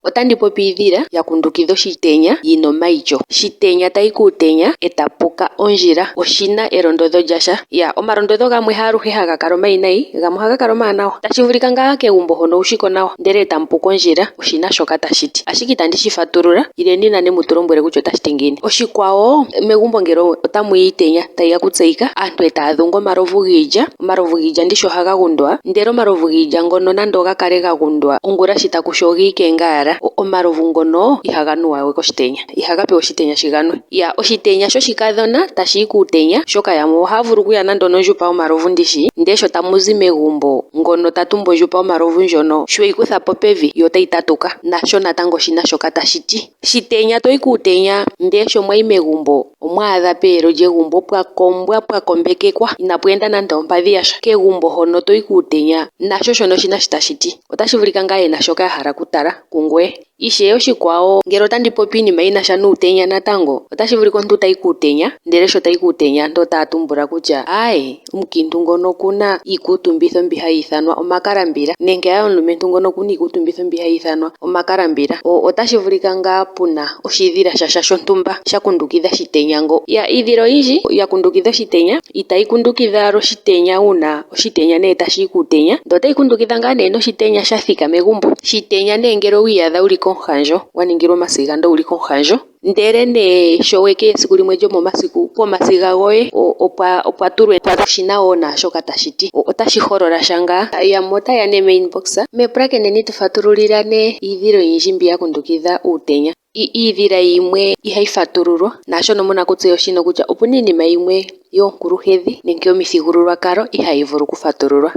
Otandi popi iidhila ya kundukidha oshitenya yina omaityo. Shitenya tayi kuutenya eta puka ondjila oshina elondodho lyasha. Omalondodho gamwe haaluhe haga kala omawinayi gamwe ohaga kala omawanawa. Tashi vulika ngaa kegumbo hono owushiko nawa ndele etamu puka ondjila oshina shoka tashi ti. Ashike itandi shi fatulula ileni nane mutu lombwele kutya otashi ti ngiini. Oshikwawo megumbo ngele otamu ya iitenya tayi ya okutseyika aantu etaya dhungu omalovu giilya. Omalovu giilya ndishi ohaga gundwa ndele omalovu giilya ngono nande oga kale ga gundwa ongula shi taku shi ogi ikenga owala. Omalovu ngono ihaga nuwa we koshitenya ihaga pewa oshitenya shiganwe. Oshitenya shoshikadhona tashi yi kuutenya oshoka yamwe ohaya vulu okuya nande onondjupa yomalovu ndishi ndele sho tamu zi megumbo ngono ta tumbu ondjupa yomalovu ndjono sho weyi kutha po pevi yo otayi tatuka nasho natango oshina shoka tashi ti. Shitenya toyi kuutenya ndele sho mwayi megumbo omwa adha peelo lyegumbo pwa kombwa pwa kombekekwa inapu enda nande ompadhi yasha. Kegumbo hono toyi kuutenya nasho shono oshina shi tashi ti. Otashi vulika ngaa yena shoka ya hala okutala kungoye. Ishewe oshikwawo ngele otandi popi iinima yina sha nuutenya natango otashi vulika omuntu tayi kuutenya ndele sho tayi kuutenya aantu otaya tumbula kutya aaye omukiintu ngono okuna iikuutumbitho mbi hayi ithanwa omakalambila nenge aaye omulumentu ngono okuna iikuutumbitho mbi hayi ithanwa omakalambila. Otashi vulika ngaa puna oshidhila shasha shontumba sha kundukidha shitenya ngo. Iidhila oyindji ya kundukidha oshitenya itayi kundukidha owala oshitenya uuna oshitenya nee tashi yi kuutenya ndele otayi kundukidha ngaa nee noshitenya sha thika megumbo. Shitenya nee ngele owi iyadha wuli komuhandjo wa ningilwa omasiga ndele owuli komuhandjo ndele nee sho wekeya esiku limwe lyomomasiku pomasiga goye opwa tulwa oshina wo naashoka tashi ti otashi holola sha ngaa. Yamwe otaye ya nee meinbox mepulakeneni tu fatululilane iidhila oyindji mbi ya kundukidha uutenya. Iidhila yimwe ihayi fatululwa naashono muna okutseya oshino kutya opuna iinima yimwe yoonkuluhedhi nenge yomithigululwakalo ihayi vulu okufatululwa.